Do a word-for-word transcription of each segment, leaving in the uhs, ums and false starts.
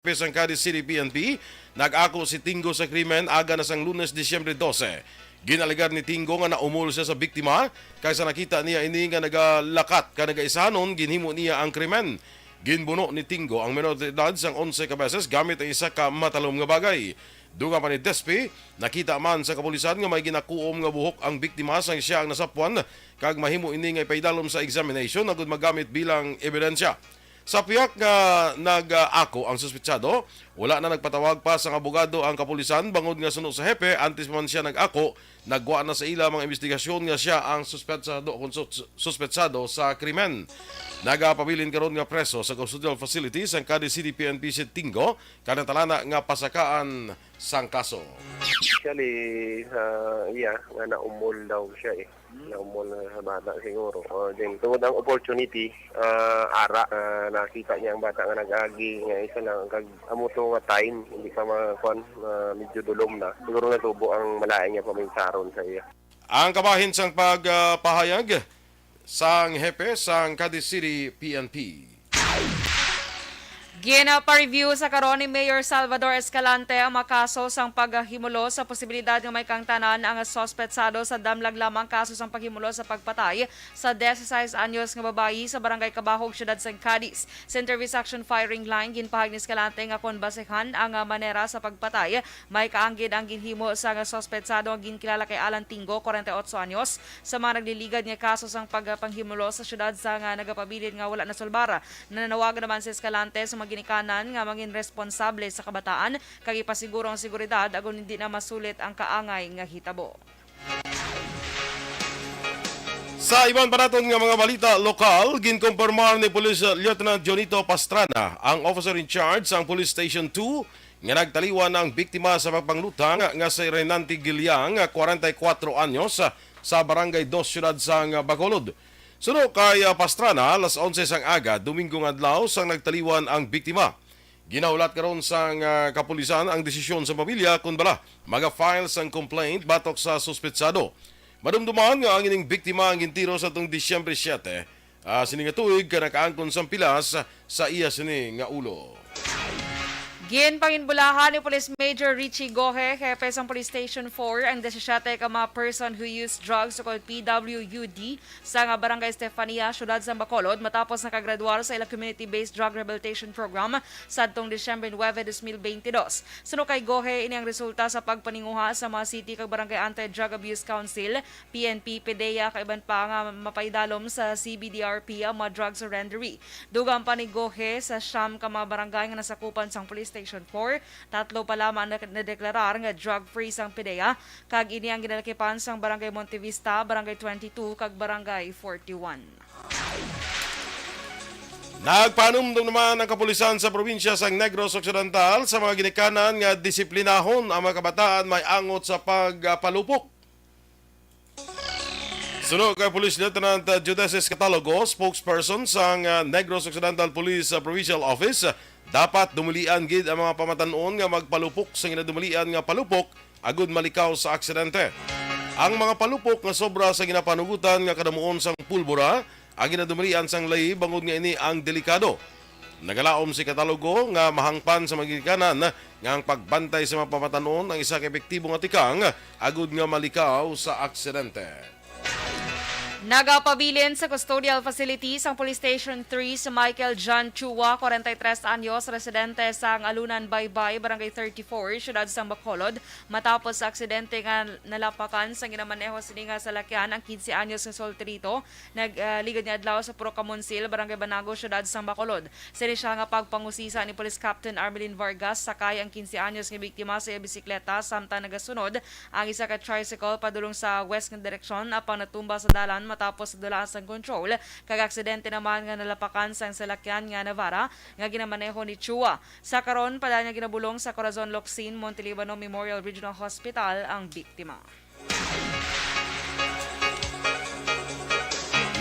Hepe sang Cadiz City P N P, nag-ako si Tingo sa krimen aga na sang Lunes, Disyembre dose. Ginalegar ni Tingo nga naumol siya sa biktima kay sa nakita niya ini nga nagalakat ka nagaisanon, ginhimo niya ang krimen. Ginbuno ni Tingo ang menor de edad sang onse ka beses gamit ang isa ka matalom nga bagay. Dugang pa ni Despi, nakita man sa kapulisan nga may ginakuom nga buhok ang biktima sang siya ang nasapwan, kag mahimo ini nga ipaidalom sa examination agud magamit bilang ebidensya. Sa pihak nga nag-ako ang suspetsado, wala na nagpatawag pa sang abogado ang kapulisan bangod nga suno sa hepe, antes pa man siya nag-ako, nagwa na sa ila mga investigasyon nga siya ang suspetsado kung sus-, suspetsado sa krimen. Nagapabilin karon nga preso sa custodial facility sang Cadiz City P N P si Tingo, kag natalana nga pasakaan sang kaso. Actually, sa iya, nga naumol daw siya eh. Naumol na sa bata siguro. O, then, tungod ang opportunity, ah, ara, ah, nakita niya ang bata nga nag-agi, nga isa lang, kag amo to nga time, hindi pa ma-, kwan, ah, medyo dulom na. Siguro natubo ang malain nga paminsaron sa iya. Ang kabahin sang pagpahayag sang hepe sang Cadiz City P N P. Gina-review sa karon ni Mayor Salvador Escalante ang mga kaso sang paghimulos sa posibilidad nga may kaangtanan ang suspetsado sa damlag lamang kaso sang paghimulos sa pagpatay sa dieciséis anyos nga babayi sa Barangay Cabahog, Siyudad sang Cadiz. Sa interview sa Action Firing Line, ginpahayag ni Escalante nga kon basehan ang, ah, manera sa pagpatay, may kaanggid ang ginhimo sang suspetsado nga ginkilala kay Alan Tingo, kwarenta y otso anyos, sa mga nagliligad nga kaso sang pagpanghimulos sa siyudad sang, ah, nagapabilin nga wala nasulbar. Nananawagan naman si Escalante sa mga ginikanan nga mangin responsable sa kabataan kag ipasiguro ang seguridad agud hindi na masulit ang kaangay nga hitabo. Sa iban pa naton nga mga balita lokal, ginkumpirmar ni Police Lieutenant Jonito Pastrana, ang officer in charge sang Police Station two, nga nagtaliwan ang biktima sa pagpanglutang nga si Renante Giliang, kwarenta y kuwatro anyos, sa Barangay Dos, Siyudad sang Bacolod. Suno kay, ah, Pastrana, alas onse sang aga, Domingo nga adlaw, sang nagtaliwan ang biktima. Ginahulat karon sang, ah, kapulisan ang desisyon sa pamilya kon bala maga-file sang complaint batok sa suspetsado. Madumduman nga ang ining biktima ang gintiro sa atong Disyembre siete, ah, sini nga tuig, kag nakaangkon sang pilas sa iya sini nga ulo. Ginpanginbulahan ni Police Major Richie Gohe, hepe sang Police Station four, ang disisiete ka mga person who use drugs, o P W U D, sa nga Barangay Estefania, siyudad sang Bacolod, matapos nakagraduar sa ila community-based drug rehabilitation program sadtong Disyembre nuebe, dos mil beintidos. Suno kay Gohe, ini ang resulta sa pagpaninguha sa mga city kag barangay anti-drug abuse council, P N P, PDEA, kag iban pa nga mapaidalom sa C B D R P ang mga drug surrendery. Dugang pa ni Gohe, sa siyam ka mga barangay nga nasakupan sang Police Station four, tatlo pa lamang na nadeklarar nga drug-free sang PDEA, kag ini ang ginalakipan sang Barangay Montevista, Barangay twenty-two, kag Barangay forty-one. Nagpahanumdom naman ang kapulisan sa probinsya sang Negros Occidental sa mga ginikanan nga disiplinahon ang mga kabataan may angot sa pagpalupok. Suno kay Police Lieutenant Judesis Catalogo, spokesperson sang, ah, Negros Occidental Police, ah, Provincial Office, dapat dumalian gid ang mga pamatan-on nga magpalupok sa ginadumalian nga palupok agud malikaw sa aksidente. Ang mga palupok nga sobra sa ginapanugutan nga kadamuon sang pulbura ang ginadumalian sang layi, bangod nga ini ang delikado. Nagalaom si Catalogo nga mahangpan sa mga ginikanan nga ang pagbantay sa mga pamatan-on ang isa ka epektibo nga tikang agud nga malikaw sa aksidente. Nagapabilin sa custodial facility sang Police Station three si Michael John Chua, kwarenta y tres anyos, residente sang Alunan Baybay, Barangay thirty-four, siyudad sang Bacolod, matapos sa aksidente nga nalapakan sang ginamaneho sini nga salakyan ang quince anyos nga solterito. Nag, ah, ligad nga adlaw sa Purok Kamonsil, Barangay Banago, siyudad sang Bacolod. Sa inisyal nga pagpangusisa ni Police Captain Armelin Vargas, sakay ang quince anyos nga biktima sa iya bisikleta samtang nagasunod ang isa ka tricycle padulong sa west nga direksyon, apang natumba sa dalan matapos sa dulaan sang control, kag aksidente naman nga nalapakan sang salakyan nga Navara nga ginamaneho ni Chua. Sa karon, padayon nga ginabulong sa Corazon Locsin Montelibano Memorial Regional Hospital ang biktima.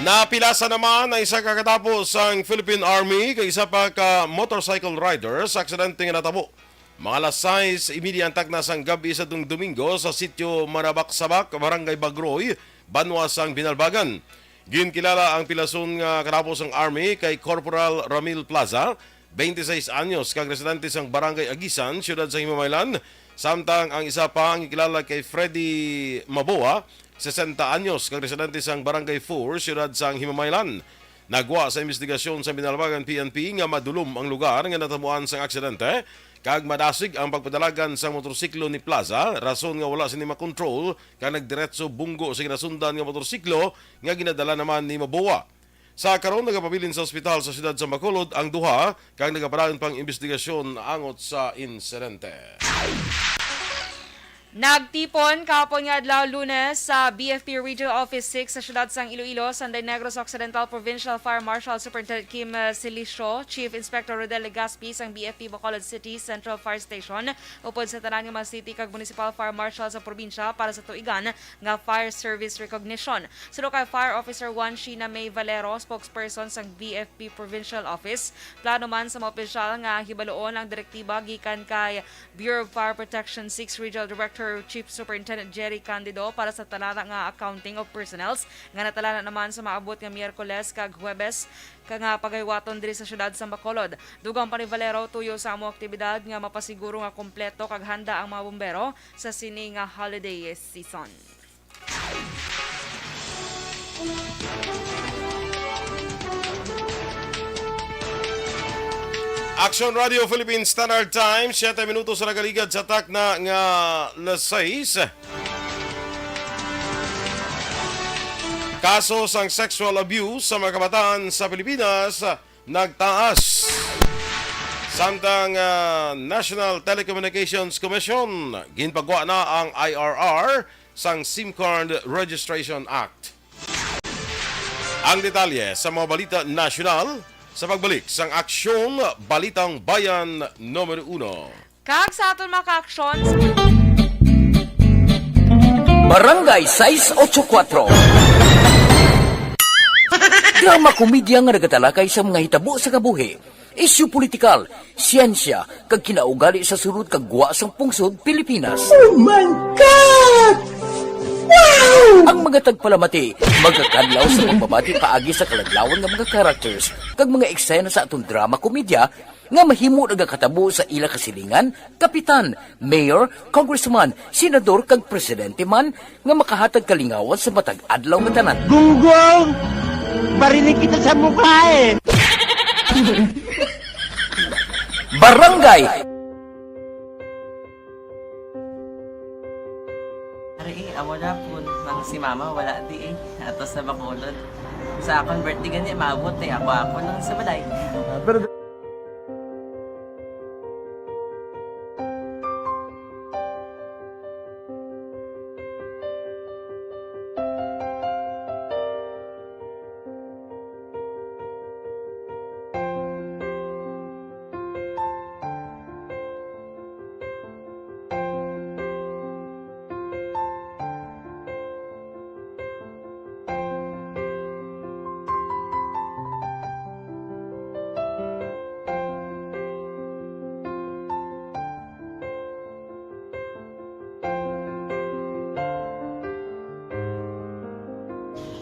Napilasan naman ang isa ka katapo sang Philippine Army kag isa pa ka motorcycle rider sa aksidente nga natabo mga alas sais y media ang takna sang gab-i sa tung Domingo sa sitio Marabaksabak, Barangay Bagroy, banwa sang Binalbagan. Ginkilala ang pilason nga katapo sang Army kay Corporal Ramil Plaza, twenty-seis anyos, kag residente sang Barangay Agisan, siyudad sa Himamaylan, samtang ang isa pa nga kilala kay Freddy Maboa, sesenta anyos, kag residente sang Barangay four, siyudad sang Himamaylan. Nagwa sa imbestigasyon sa Binalbagan P N P nga madulom ang lugar nga natabuan sang aksidente, kag madasig ang pagpadalagan sang motorsiklo ni Plaza, rason nga wala sini makontrol kag nagdiretso bunggo sa ginasundan nga motorsiklo nga ginadala naman ni Maboa. Sa karon, nagapabilin sa ospital sa siyudad sa Bacolod ang duha, kag nagapadayon pang imbestigasyon angot sa insidente. Nagtipon kahapon nga adlaw, Lunes, sa B F P Regional Office six sa siyudad sang Iloilo, Sanday Negros Occidental Provincial Fire Marshal Superintendent Kim, uh, Silicio, Chief Inspector Rodel Legaspi sang B F P Bacolod City Central Fire Station, upod sa tanan nga mga city kag municipal fire marshal sa probinsya para sa tuigan nga fire service recognition. Suno kay Fire Officer one Sheena May Valero, spokesperson sang B F P Provincial Office, plano man sa mga opisyal nga hibaluon ang direktiba gikan kay Bureau of Fire Protection six Regional Director Chief Superintendent Jerry Candido para sa talana nga accounting of personnels nga natalana naman sa maabot nga Miyerkules kag Huwebes ka nga pagaywaton diri sa siyudad sa Bacolod. Dugang pa ni Valero, tuyo sa amo aktibidad nga mapasiguro nga kompleto kag handa ang mga bombero sa sini nga holiday season. Action Radio Philippine Standard Time, siyete minutos sa nagaligad sa takna nga alas sais. Kaso sang sexual abuse sa mga kabataan sa Pilipinas nagtaas. Samtang, ah, National Telecommunications Commission, ginpagwa na ang I R R sang SIM Card Registration Act. Ang detalye sa mga balita nasyonal sa pagbalik sang Aksyong Balitang Bayan Numero Uno. Kag sa aton mga ka-aksyon, Barangay sais ocho kuatro. Drama komedya nga nagatalakay sa mga hitabo sa kabuhi, isyu politikal, siyensya, kag kinaugali sa sulod kag gwa sang pungsod Pilipinas. Oh my God! Wow! Ang mga tagpalamati magakadlaw sa pagbabati paagi sa kaladlawan nga mga characters kag mga eksena sa aton drama komedya nga mahimo nagakatabo sa ila kasilingan, kapitan, mayor, congressman, senador, kag presidente man nga makahatag kalingawan sa matag adlaw nga tanan. Gunggong! Barinig kita sa mukha eh! Barangay Ari, eh, amo na po. Nang si mama, wala di eh. Ato sa Bacolod. Sa akon birthday gani, maabot eh. Ako, ako lang sa balay. Ah, pero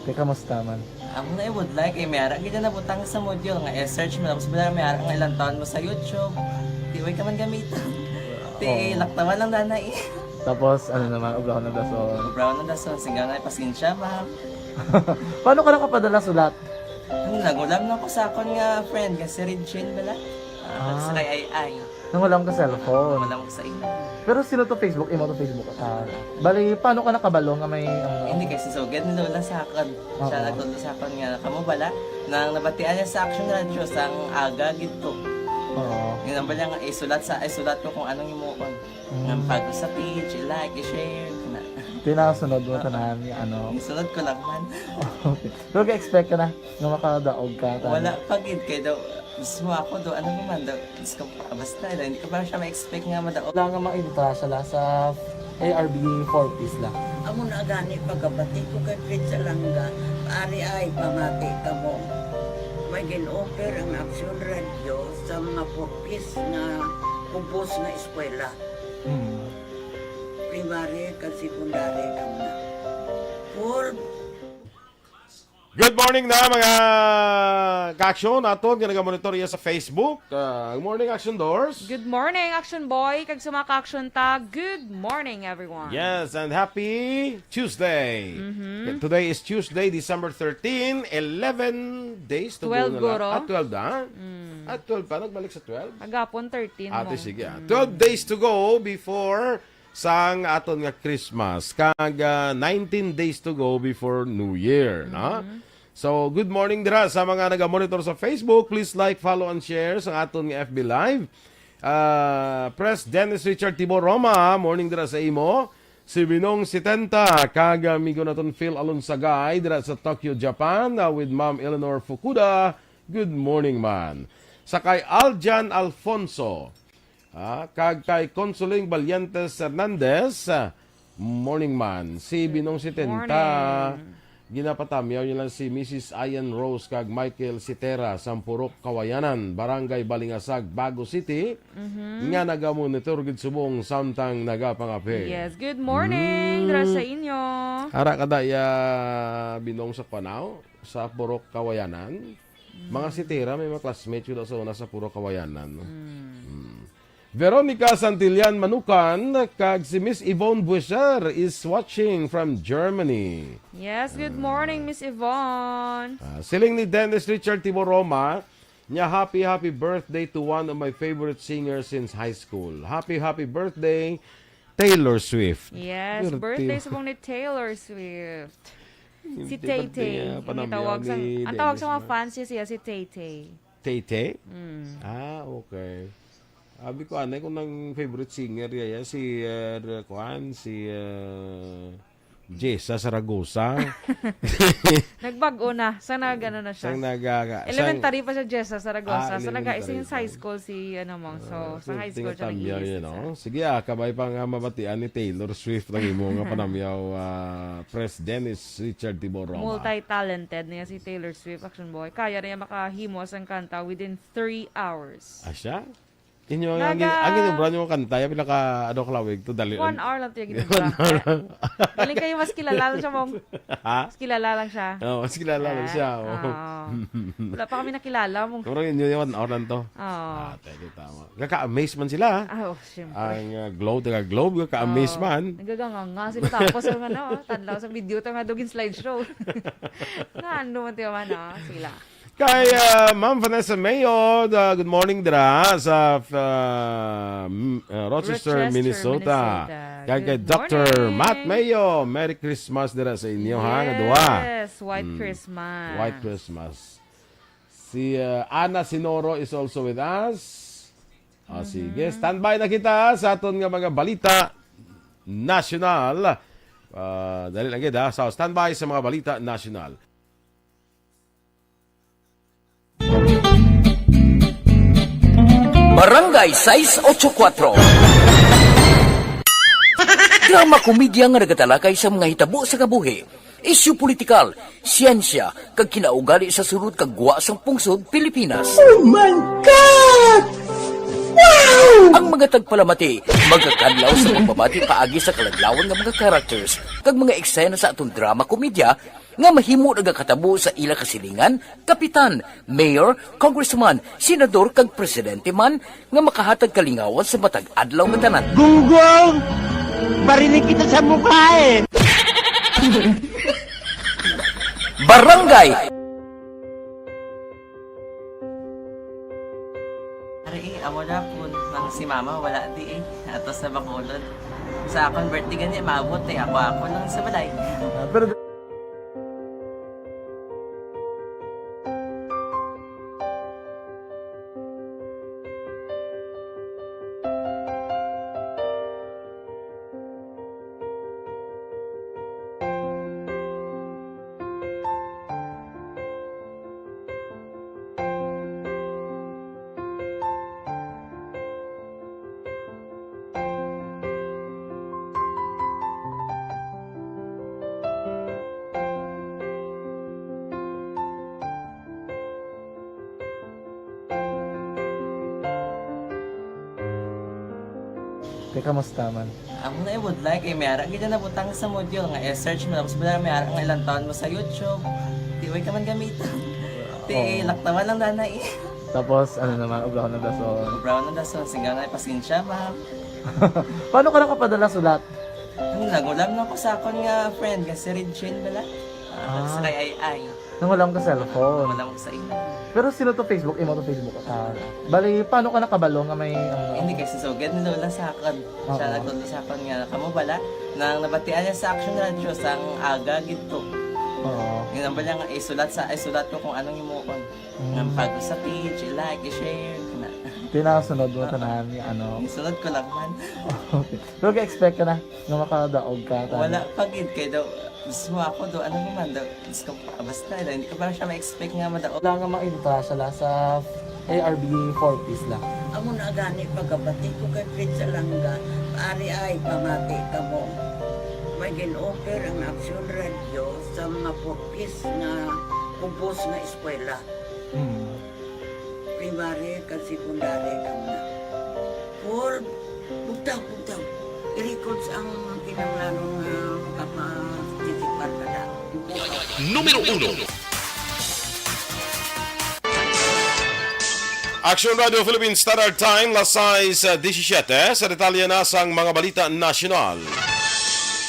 Te, kamusta man? Amo na, I would like, eh, may ara gid na nabutang sa module nga i-search mo, tapos wala, may ara nga ilang taon mo sa YouTube. Di, way ka man gamiton. Ti, oo, laktawan lang dana eh. Tapos, ano naman, ubraw ng dason. Ubraw ng dason, singgaw na, pasensya, ma'am. Paano ka nakapadala sulat? Ano, nag-ulam na ako sa akon nga friend, nga si Regine bala. Ah, ah, sa kay Ay Ay. Nangulam ka cellphone. Wala ko sa imo. Pero sino to Facebook? Imo to Facebook? Ah, bali, paano ka nakabalo nga may, ano? Hindi, kay si Sugad ni Lola sa akon. Siya, oo, nagtudlo sa akon nga, kamo bala, nang nabatian niya sa Action Radio, sang aga gid to. Oo. Yun ang bala nga, isulat sa, isulat ko kung anong himuon. Mm. Nga pag sa page, i-like, i-share, na. Tinasunod mo, oo, tanan, ano? Isunod ko lang man. Okay. Pero ga-expect ka na nga makadaog ka, tanan? Wala pa gid, kay daw, mismo ako do, ano naman do, Diyos ko, basta, hindi ko pa siya ma-expect nga madaog. Wala nga maintra siya la sa A R B four Ps la. Amo na gani pagkabati ko kay Fred Salanga, ari ay pamati kamo. May gin-offer ang Action Radio sa mga four Ps nga kubos nga eskwela. Hmm. Primary kag secondary kamo na. Four Good morning na, mga ka-aksyon naton nga nagamonitor iya sa Facebook. Ah, good morning, Action Doors. Good morning, Action Boy. Kag sa mga ka-aksyon ta, good morning, everyone. Yes, and happy Tuesday. Mhm. Today is Tuesday, December thirteen, eleven days to go Twelve, na lang. Guro. Ah, twelve na? Mm. Ah, twelve pa, nagbalik sa twelve? Agapon thirteen Ah, mo. Sige, ah. Mm. Twelve days to go before sang aton nga Christmas, kag, ah, nineteen days to go before New Year, no? Mhm. So, good morning dira sa mga naga-monitor sa Facebook. Please like, follow, and share sa aton nga F B Live. Ah, Pres Dennis Richard Tibor Roma, morning dira sa imo. Si Binong Setenta, kag amigo naton Phil Alonsagay dira sa Tokyo, Japan, ah, with Ma'am Eleanor Fukuda. Good morning, man. Sa kay Aljan Alfonso, ah, kag kay Consoling Valientes Hernandez, ah, morning, man. Si Binong Setenta, morning. Ginapatamyaw niya lang si Missus Ian Rose kag Michael Sitera sa Purok Kawayanan, Barangay Balingasag, Bago City, Mhm. nga nagamonitor gid subong samtang nagapangape. Yes, good morning, Mm. dira sa inyo. Ara ka da, ya, Binong, sa Panao, sa Purok Kawayanan. Mga Mm. Sitera, may mga classmates ko daw sa una sa Purok Kawayanan, no? Mm. Mm. Veronica Santillan Manukan, kag si Miss Yvonne Buescher is watching from Germany. Yes, good morning, Miss Yvonne. Ah, siling ni Dennis Richard Tibor Roma, niya, "Happy, happy birthday to one of my favorite singers since high school. Happy, happy birthday, Taylor Swift." Yes, Pero birthday Taylor subong ni Taylor Swift. Si Tay Tay. Ang tawag sa, ang tawag sa mga fans niya siya, si Tay Tay. Tay Tay? Mm. Ah, okay. Abi ko, anay, kung nang favorite singer niya, si, uh, kuan, si, uh, Jessa Saragosa. Nagbag-o na. Sa nag-, ano na siya. Sang nag-, ah, Elementary sang pa siya, Jessa Saragosa. Ah, Sa nag-, elementary since high pa. school si, ano, Mong. So, Ah, sa high school siya nag-iisip siya. Sige, ah, kabay pa nga mabatian ni Taylor Swift ang imo nga panamyaw, ah, Pres Dennis Richard Tibor Roma. Multi-talented niya si Taylor Swift, Action Boy. Kaya niya makahimo sang kanta within three hours. Ah, siya? Inyo, ang, Naga- ang inubra niyo kanta, yung pinaka, ano, kalawig to, dali. One hour lang to yung One inubra. hour. Galing kayo, mas kilala lang siya, Mong. Ha? Mas kilala lang siya. Oo, mas kilala lang Ah, siya, oh. oo. Wala pa kami nakilala, Mong. Pero inyo, yung one hour lang to. Oo. Ah, thank you, tama. Kaka-amaze man sila, ha? Ah, oh, siyempre. Ang, uh, Globe, taga Globe, kaka-amaze Oo. man. Nagaganganga sila. Tapos ang ano, oh, tanlaw sa video, to nga dugin slideshow. Nga ano man tiyo man, oh, sila. Kay, uh, Ma'am Vanessa Mayo, uh, good morning dira sa, uh, m-, uh, Rochester, Rochester, Minnesota. Minnesota. Kay, kay Good Doctor morning. Matt Mayo, Merry Christmas dira sa inyo, ha, nga duha. Yes, White Mm. Christmas. White Christmas. Si, uh, Ana Sinoro is also with us. Ah, sige. Mhm. Standby na kita sa aton nga mga balita nasyonal. Ah, dali lang gid, ha. So, standby sa mga balita nasyonal. Barangay sais ocho kuatro. Drama komedya nga nagatalakay sa mga hitabo sa kabuhi, isyu politikal, siyensya, kag kinaugali sa sulod kag gwa sang pungsod Pilipinas. Oh my God! Wow! Ang mga tagpalamati magakadlaw sa pagbabati paagi sa kaladlawan nga mga characters kag mga eksena sa aton drama komedya nga mahimo nagakatabo sa ila kasilingan, kapitan, mayor, congressman, senador, kag presidente man nga makahatag kalingawan sa matag adlaw nga tanan. Gunggong! Barinig kita sa mukha, eh! Barangay! Ari, eh, amo na po. Ang si mama, wala di eh. Ato sa Bacolod. Sa akon birthday gani, maabot eh. Ako, ako lang sa balay. Ah, pero Eh, kamusta man? Amo na ibudlay kay may ara gid na nabutang sa module nga i-search mo, tapos wala may ara nga ilang taon mo sa YouTube. Di way ka man gamiton. Ti Oo. Laktawan lang danay. Tapos, ano naman, obrahon ng dason. Obrahon ng dason, singga na, pasensya, ma'am. Paano ka nakapadala sulat? Ang nagulam na ko sa akon nga friend, nga si Regine bala. Ah, Ah. Sa kay Ai Ai. Nang wala ka cellphone. Wala ko sa imo. Pero sino to Facebook? Imo to Facebook? Ah, bali, paano ka nakabalo nga may, ano? Hindi, kay si Sugad ni Lola sa akon. Siya Oo. Nagtudlo sa akon nga, kamo bala, nang nabatian niya sa Action Radio, sang aga gid to. Oo. Yun ang bala nga, isulat sa, isulat ko kung anong himuon. Mm. Nga pag sa page, i-like, i-share, kana. Tinasunod mo Oo. Tanan nga, ano? Isunod ko lang man. Okay. Pero ga-expect ka na nga makadaog ka, tanan? Wala pa gid, kay daw, gusto ako daw, ano naman daw, Diyos ko, basta, hindi ko pa siya ma-expect nga madaog. Wala nga makita siya la sa A R B four Ps la. Amo na gani pagkabati ko kay Fred Salanga, ari ay pamati kamo. May gin-offer ang Action Radio sa mga four Ps nga kubos nga eskwela. Hmm. Primary kag secondary kamo na. Paul, bugtaw, bugtaw. I-records ang kinahanglanon nga makaparticipar ka na. Numero uno. Action Radio Philippine Standard Time, las sais, ah, disisiete. Sa detalye na sang mga balita nasyonal.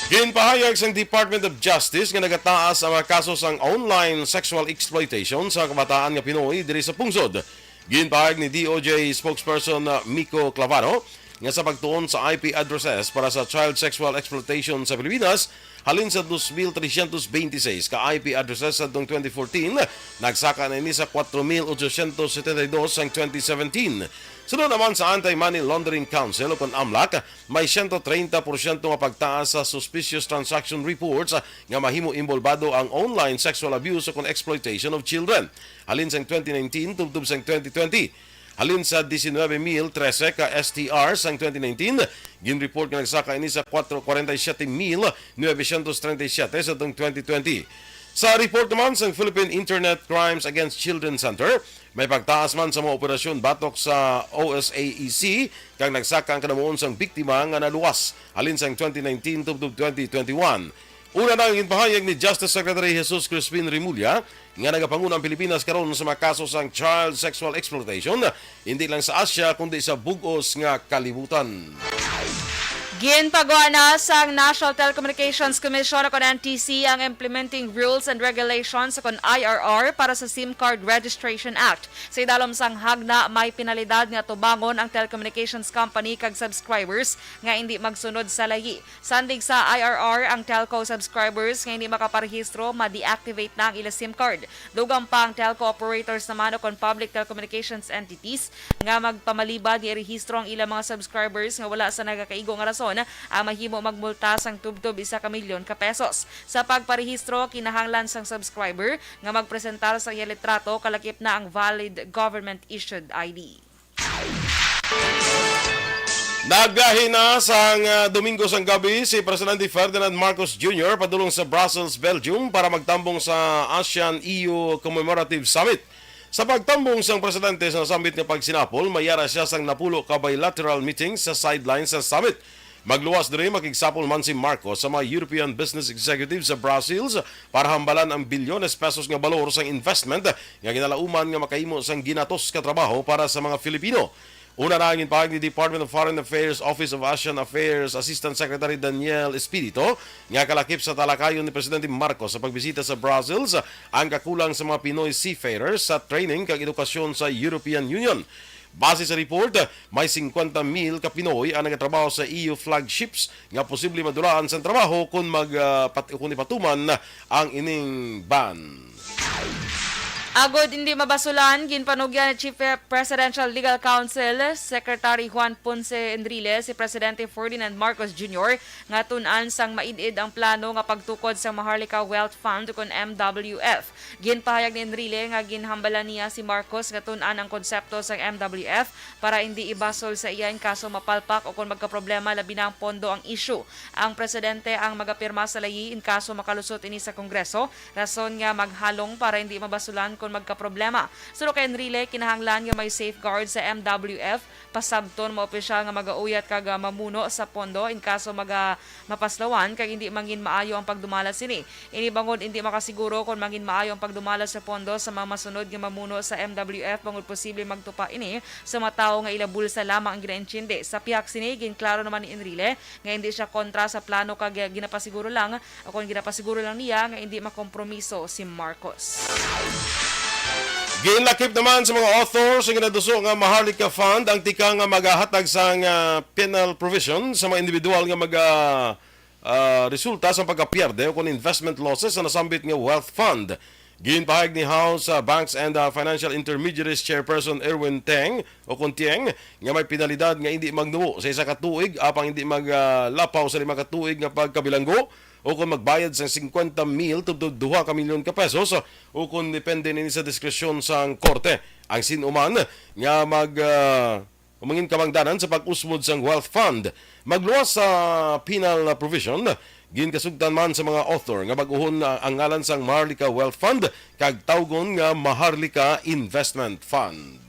Ginpahayag sang Department of Justice nga nagataas ang mga kaso sang online sexual exploitation sa kabataan nga Pinoy diri sa pungsod. Ginpahayag ni D O J spokesperson, uh, Miko Clavaro nga sa pagtuon sa I P addresses para sa child sexual exploitation sa Pilipinas, halin sa dos mil trescientos veintiseis ka I P addresses sadtong twenty fourteen, nagsaka na ini sa kwatro mil ochocientos setenta y dos sang twenty seventeen. Sunod naman sa Anti-Money Laundering Council o kon amlac, may siyento treinta porsyento nga pagtaas sa suspicious transaction reports, ah, nga mahimo inbolbado ang online sexual abuse o kon exploitation of children. Halin sang twenty nineteen tubtob sang twenty twenty. Halin sa diecinuebe mil trese ka S T R sang twenty nineteen, ginreport nga nagsaka ini sa kwatro, kwarenta y siyete mil novecientos treinta y siyete sa tong twenty twenty. Sa report naman sang Philippine Internet Crimes Against Children Center, may pagtaas man sa mga operasyon batok sa O S A E C, kag nagsaka ang kanamuon sang biktima nga naluwas halin sang twenty nineteen tubtob twenty twenty-one. Una na ang ginpahayag ni Justice Secretary Jesus Crispin Remulla nga nagapanguna ang Pilipinas karon sa mga kaso sang child sexual exploitation, hindi lang sa Asia kundi sa bug-os nga kalibutan. Ginpagwa na sang National Telecommunications Commission o kon N T C ang Implementing Rules and Regulations o kon I R R para sa SIM Card Registration Act. Sa idalom sang hagna, may penalidad nga tubangon ang telecommunications company kag subscribers nga indi magsunod sa layi. Sandig sa I R R, ang telco subscribers nga hindi makaparehistro, ma-deactivate na ang ila SIM card. Dugang pa, ang telco operators naman o kon public telecommunications entities nga magpamalibad nga irehistro ang ilang mga subscribers nga wala sa nagakaigo nga rason, ang mahimo magmulta sang tubtob isa ka milyon ka pesos. Sa pagparehistro, kinahanglan sang subscriber nga magpresentar sa iya litrato kalakip na ang valid government-issued I D. Nagbiyahe na sang, ah, Domingo sang gabi si Presidente Ferdinand Marcos Junior padulong sa Brussels, Belgium, para magtambong sa ASEAN-E U Commemorative Summit. Sa pagtambong sang presidente sa summit nga pagsinapol, may ara siya sang napulo ka bilateral meetings sa sideline sa summit. Magluwas diri, makigsapol man si Marcos sa mga European business executives sa Brussels para hambalan ang bilyones pesos nga balor sang investment nga ginalauman nga makahimo sang ginatos ka trabaho para sa mga Filipino. Una na ang ginpahayag ni Department of Foreign Affairs Office of ASEAN Affairs Assistant Secretary Daniel Espirito nga kalakip sa talakayon ni Presidente Marcos sa pagbisita sa Brussels ang kakulang sa mga Pinoy seafarers sa training kag edukasyon sa European Union. Base sa report, may singkwenta mil ka Pinoy ang nagatrabaho sa E U flagships nga posible madulaan sang trabaho kon mag, ah, pat-, kon ipatuman ang ining ban. Agod hindi mabasulan, ginpanugyan ni Chief Presidential Legal Counsel Secretary Juan Ponce Enrile si Presidente Ferdinand Marcos Junior nga tun-an sang maid-id ang plano nga pagtukod sa Maharlika Wealth Fund, kon M W F. Ginpahayag ni Enrile nga ginhambalan niya si Marcos nga tun-an ang konsepto sang M W F para hindi ibasol sa iya in kaso mapalpak o kon magkaproblema, labi na ang pondo ang isyu. Ang presidente ang magapirma sa layi in kaso makalusot ini sa Kongreso, rason nga maghalong para hindi mabasulan kon magkaproblema. Suno kay Enrile, kinahanglan nga may safeguard sa M W F, pasabton mga opisyal nga magauyat kag, ah, mamuno sa pondo in kaso maga-, mapaslawan kag hindi mangin maayo ang pagdumala sini. Ini bangod hindi makasiguro kon mangin maayo ang pagdumala sa pondo sa mga masunod nga mamuno sa M W F, bangod posible magtupa ini sa mga tawo nga ila bulsa lamang ang ginaintsindi. Sa pihak sini, ginklaro naman ni Enrile nga hindi siya kontra sa plano kag ginapasiguro lang, o kon ginapasiguro lang niya nga hindi makompromiso si Marcos. Ginlakip naman sa mga authors ang ginaduso nga Maharlika Fund ang tikang nga magahatag sang, ah, penal provision sa mga individual nga maga, ah, resulta sa pagkapierde o kon investment losses sa nasambit nga wealth fund. Ginpahayag ni House, ah, Banks and, ah, Financial Intermediaries Chairperson Erwin Teng o kon Tieng nga may penalidad nga hindi magnubo sa isa ka tuig apang hindi maglapaw sa lima ka tuig nga pagkabilanggo o kon magbayad sang singkwenta mil tubtob duha ka milyon ka pesos, o kon depende nini sa diskresyon sang korte. Ang sin-o man nga mag, ah, mangin kabangdanan sa pag-usmod sang wealth fund magluwas sa penal provision, ginkasugtan man sa mga author nga bag-ohon, ah, ang ngalan sang Maharlika Wealth Fund kag tawgon nga Maharlika Investment Fund.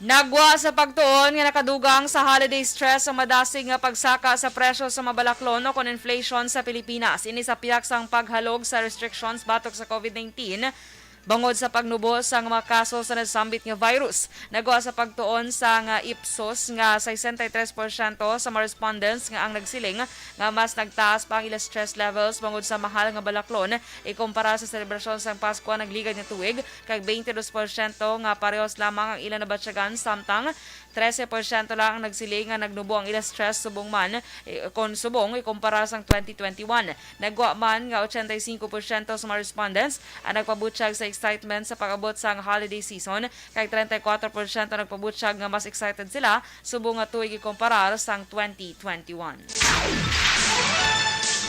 Nagwa sa pagtuon nga nakadugang sa holiday stress ang madasig nga pagsaka sa presyo sa mabalaklon o kon inflation sa Pilipinas. Ini sa pihak sang paghalog sa restrictions batok sa COVID nineteen bangod sa pagnubo sang mga kaso sa nasambit nga virus. Nagwa sa pagtuon sang Ipsos nga sesenta y tres porsyento sa mga respondents nga ang nagsiling nga mas nagtaas pa ang ila stress levels bangod sa mahal nga balaklon ikumpara sa selebrasyon sang Pasko ang nagligad nga tuig, kag twenty-two porsyento nga parehos lamang ang ila nabatyagan, samtang trese porsyento lang ang nagsiling nga nagnubo ang ila stress subong man, eh, kon subong ikumpara sang twenty twenty-one. Nagwa man nga ochenta y cinco porsyento sa mga respondents ang nagpabutyag sa excitement sa pag-abot sang holiday season, kag treinta y cuatro porsyento nagpabutyag nga mas excited sila subong nga tuig ikumparar sang twenty twenty-one.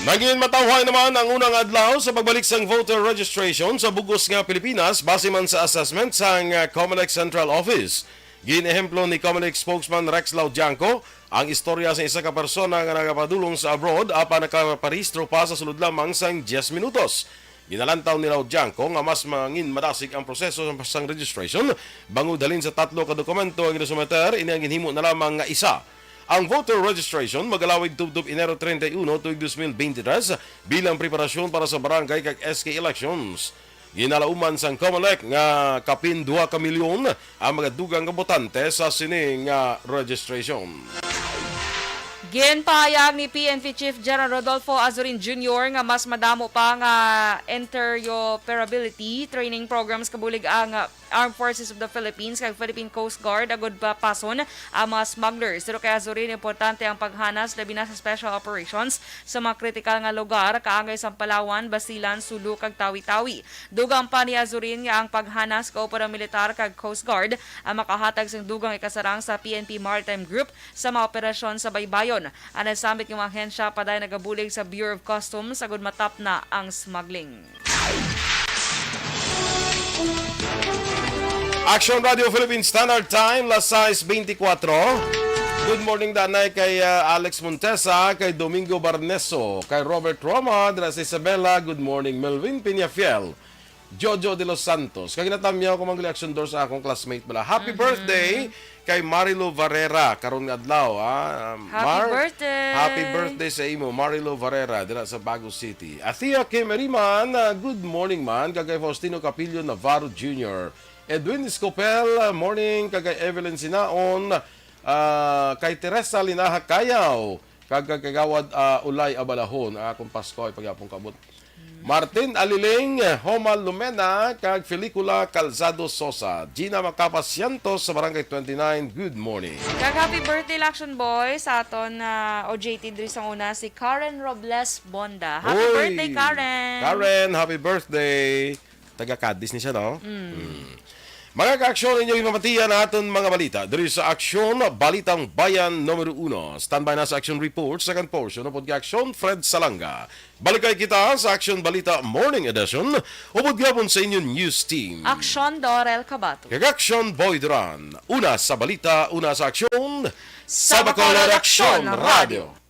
Nagin matawhay naman ang unang adlaw sa pagbalik sang voter registration sa bug-os nga Pilipinas, base man sa assessment sang, ah, Comelec Central Office. Gin-ehemplo ni Comelec spokesman Rex Laudiangco ang istorya sa isa ka persona nga nagapadulong sa abroad apan nakaparehistro pa sa sulod lamang sang diyes minutos. Ginalantaw ni Laudiangco nga mas mangin madasig ang proseso sang registration bangod halin sa tatlo ka dokumento ang ginasumiter, ini ang ginhimo na lamang nga isa. Ang voter registration magalawig tubtob Enero treinta y uno tuig dos mil beintitrés bilang preparasyon para sa barangay kag S K elections. Ginalauman sang Comelec nga kapin duha ka milyon ang mga dugang nga botante sa sini nga registration. Ginpahayag ni P N P Chief General Rodolfo Azurin Junior nga mas madamo pa nga interoperability training programs kabulig ang Armed Forces of the Philippines kag Philippine Coast Guard agud pa pason ang mga smugglers. Suno kay Azurin, importante ang paghanas, labi na sa special operations, sa mga kritikal nga lugar kaangay sang Palawan, Basilan, Sulu, kag Tawi-Tawi. Dugang pa ni Azurin nga ang paghanas kaupod ang militar kag Coast Guard ang makahatag sang dugang ikasarang sa P N P Maritime Group sa mga operasyon sa baybayon. Ang nasambit nga mga ahensya padayon nagabulig sa Bureau of Customs agud matapna ang smuggling. Action Radio Philippine Standard Time, las sais beintikwatro. Good morning, danay kay, ah, Alex Montesa, kay Domingo Barneso, kay Robert Roma, dira sa Isabela. Good morning, Melvin Peñafiel, Jojo de los Santos. Kag ginatamyaw ko, Mang Reaction Door, sa akong classmate bala. Happy Mhm. birthday kay Marilo Varera karon nga adlaw, ha? Happy Mar, birthday! Happy birthday sa imo, Marilo Varera, dira sa Bago City. Athea Kim Eriman, ah, good morning man. Kag kay Faustino Capillo Navarro Junior Edwin Escopel, ah, morning. Kag kay Evelyn Sinaon, ah, kay Teresa Linaha Cayaw, kag kay Kagawad, ah, Ulay Abalahon. Ang akong Pasko ay pagyapong kabot. Martin Aliling, Homa Lumena, kag Felicula Calzado Sosa. Gina Macapas Cientos sa Barangay twenty-nine, good morning. Kag happy birthday, Laction Boy, sa aton, ah, O J T diri sa una, si Karen Robles Bonda. Happy Uy! birthday, Karen! Karen, happy birthday! Taga Cadiz ni siya, no? Mm. Mm. Mga ka-aksyon, inyo ipamatian na aton mga balita diri sa Aksyon, Balitang Bayan numero uno. Standby na sa action report, second portion, upod kay Aksyon Fred Salanga. Balikay kita sa Aksyon Balita Morning Edition, upod gihapon sa inyo news team. Aksyon Dorel Cabato. Kag Aksyon Boy Duran. Una sa balita, una sa aksyon, sa Bacolod Aksyon Radio.